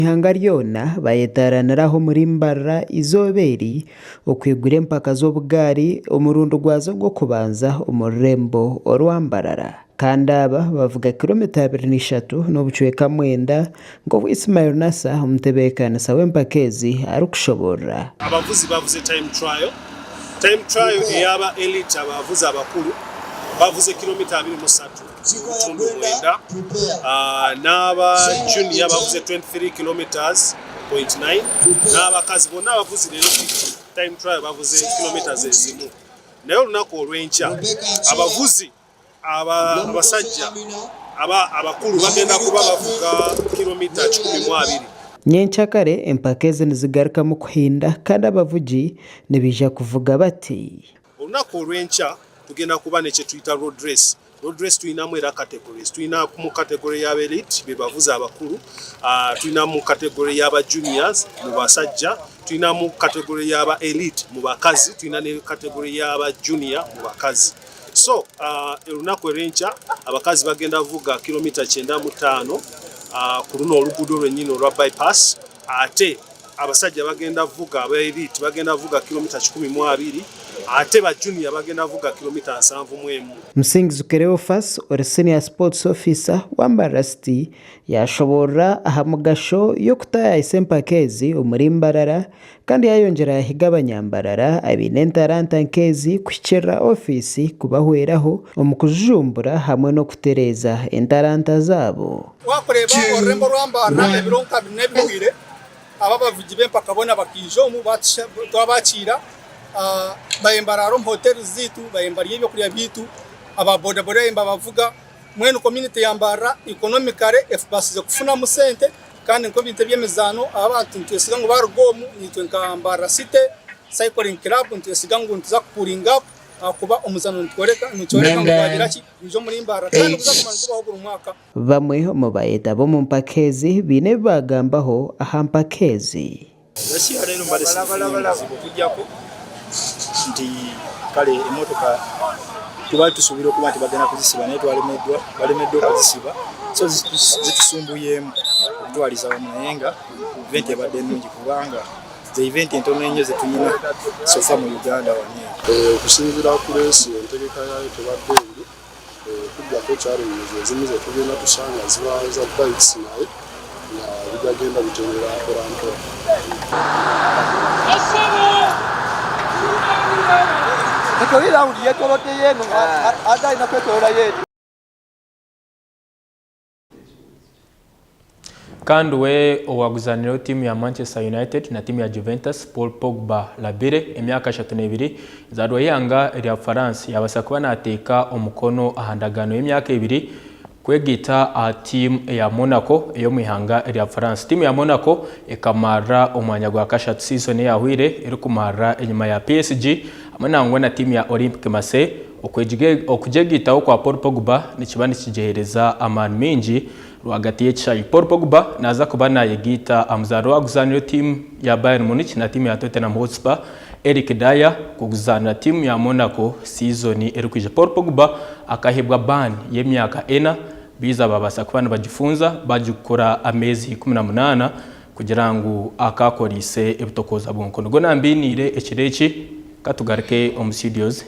Eihanga ryona bayetaranira aha omuri Mbarara eizooba eri okwigura empaka z'obugaari omurundi gwazo gw'okubanza omu rurembo orwa Mbarara. Kandi aba bavuga kilomita 23 n'obucweka mwenda nk'oku Ismail Nasser omutebeekanisa w'empaka ezi arikushoborora. Abavuzi bavuze time trial. Time trial ey'aba elite abavuzi abakuru bavuze kilomita 23. obutumbi mwenda n'aba junior bavuze 23 kilometres point nine n'abakazi bonna abavuzi leero time trial bavuze kilometres ezimu naye olunaku olw'enkya abavuzi abasajja abakulu bagenda kuba bavuga kilomita 120. Nyenkyakare empaka ezi nizigarukamu kuhinda kandi abavugi nibaija kuvuga bati. Olunaku olw'enkya tugenda kuba n'ekyetuyita road race. Road race twinamu era categories. Twina mu category y'aba elite be bavuzi abakulu, twinamu category y'aba juniors mu basajja, twinamu category y'aba elite mu bakazi, twina ne category y'aba junior mu bakazi. So olunaku olw'enkya abakazi bagenda vuga kilomita 95 ku luno oluguudo lwennyini olwa bypass ate Abasajja bagenda vuga aba elite bagenda vuga kilomita 120 ate ba junior bagenda vuga kilomita 71. Musingizi Cleophas ori Senior Sports Officer wa Mbarara City yashoboorora aha mugasho y'okutaayayisa empaka ezi omuri Mbarara kandi yayongyera yahiga abanyambarara abaine entaranta nk'ezi kuhikirira ofiisi kubahweraho omu kujujumbura hamwe n'okutereeza entaranta zaabo. Wakureeba orurembo rwa Mbarara ebiro nka bina ebihweire, aba abavugi b'empaka boona bakaija omu twabakiira, bayemba baraara omu hoteri zaitu, bayemba barya ebyokurya byaitu, aba bodaboda bayemba bavuga, mbwenu community ya Mbarara economically ebaasize kufunamu sente kandi nk'ebintu eby'emizaano abantu nitwesiga ngu baaruga omu naitwe nka Mbarara City Cycling Club nitwesiga ngu nituza kupullinga up ahakuba omuzaano nitworeka ngu gwagira ki gwija omuri Mbarara kandi niguza kuguma nigubaho buri mwaka. Bamwe omu bayetaba omu mpaka ezi baine ebi baagambaho aha mpaka ezi. Ensi ya leero mbadde sigifunye buzibu okuggyako nti kale emmotoka tubadde tusuubira okuba nti bagenda kuzisiba naye twalemeddwa balemeddwa okuzisiba so zitusumbuyeemu okutwaliza awamu naye nga event ebadde nnungi kubanga ze event entono ennyo ze tulina so far mu Uganda wano eno. Okusinziira ku leesi entegeka yaayo tebadde mbi. Okujjako challenges ezimu zetugenda tusanga ziba za bikes naye nga bigagenda biterera mpola mpola. Kati oli round yetolodde yeeno ate alina kwetolola yeeno. Kandi we owaguzanireho tiimu ya Manchester United na tiimu ya Juventus, Paul Pogba Labile, emyaka 32, nzaarwa y'eihanga erya Bufaransa yaabaasa kuba naateeka omukono aha ndagaano y'emyaka ebiri kwegaita aha tiimu eya Monaco ey'omu ihanga erya Bufaransa. Tiimu ya Monaco ekamarira omwanya gwa kashatu siizoni eyahweire erikumarira enyima ya PSG hamwe nangwa na tiimu ya Olympique Marseille. Okugyegaitaho kwa Paul Pogba nikiba nikigyehereza amaani maingi Rwagati y'ekishaayi, Paul Pogba naaza kuba naayegaita aha muzaani owaakuzaanira tiimu ya Bayern Munich na tiimu ya Tottenham Hotspur, Eric Dier kuzaanira tiimu ya Monaco siizoni erikwija. Paul Pogba akaheebwa ban y'emyaka ena beiza baabaasa kuba nibagifunza baagikora ameezi 18 kugira ngu akaakoreise ebitokooza bwonko. Nigo naambainiire ekiro eki, ka tugaruke omu studios.